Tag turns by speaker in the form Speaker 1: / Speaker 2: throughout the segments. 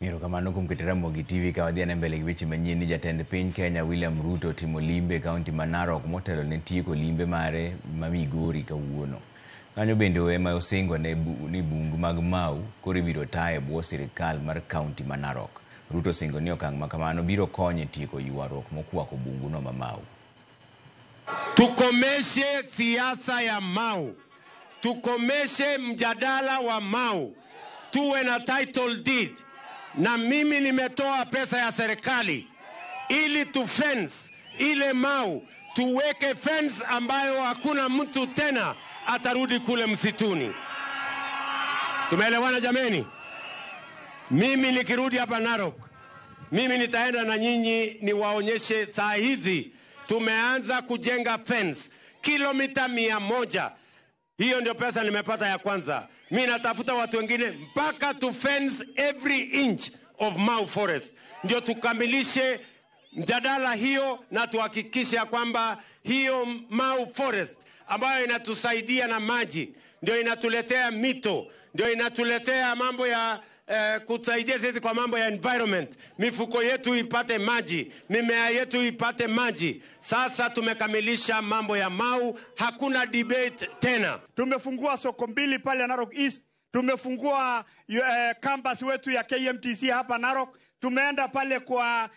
Speaker 1: Erokamano kuom keto Ramogi TV ka wadhi ane mbele gi weche manyien ni jatend piny Kenya William Ruto otimo limbe e kaunti ma Narok motelo ne tieko limbe mare ma Migori kawuono. Kanyo bende ema osingo ne ni bungu mag Mau koro ibiro tayo e bwo sirikal mar kaunti ma Narok. Ruto osingo ni okang' ma kamano biro konyo e tieko ywaruok mokwako bunguno ma Mau.
Speaker 2: Tukomeshe siasa ya Mau, tukomeshe mjadala wa Mau, tuwe na title deed. Na mimi nimetoa pesa ya serikali ili tu fence ile Mau, tuweke fence ambayo hakuna mtu tena atarudi kule msituni. Tumeelewana jameni? Mimi nikirudi hapa Narok, mimi nitaenda na nyinyi niwaonyeshe saa hizi tumeanza kujenga fence kilomita 100. Hiyo ndio pesa nimepata ya kwanza. Mi natafuta watu wengine mpaka tu fence every inch of Mau Forest, ndio tukamilishe mjadala hiyo na tuhakikishe ya kwamba hiyo Mau Forest ambayo inatusaidia na maji, ndio inatuletea mito, ndio inatuletea mambo ya kusaidia sisi kwa mambo ya environment, mifuko yetu ipate maji, mimea yetu ipate maji. Sasa tumekamilisha mambo ya Mau, hakuna debate tena.
Speaker 3: Tumefungua soko mbili pale Narok East, tumefungua campus wetu ya KMTC hapa Narok, tumeenda pale kwa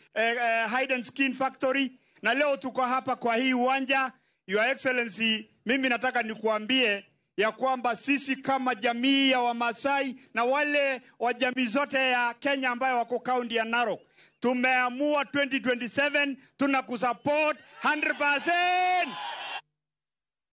Speaker 3: Hide and Skin Factory, na leo tuko hapa kwa hii uwanja. Your Excellency, mimi nataka nikuambie ya kwamba sisi kama jamii ya Wamasai na wale wa jamii zote ya Kenya ambayo wako kaunti ya Narok, tumeamua 2027 tunakusupport 100%.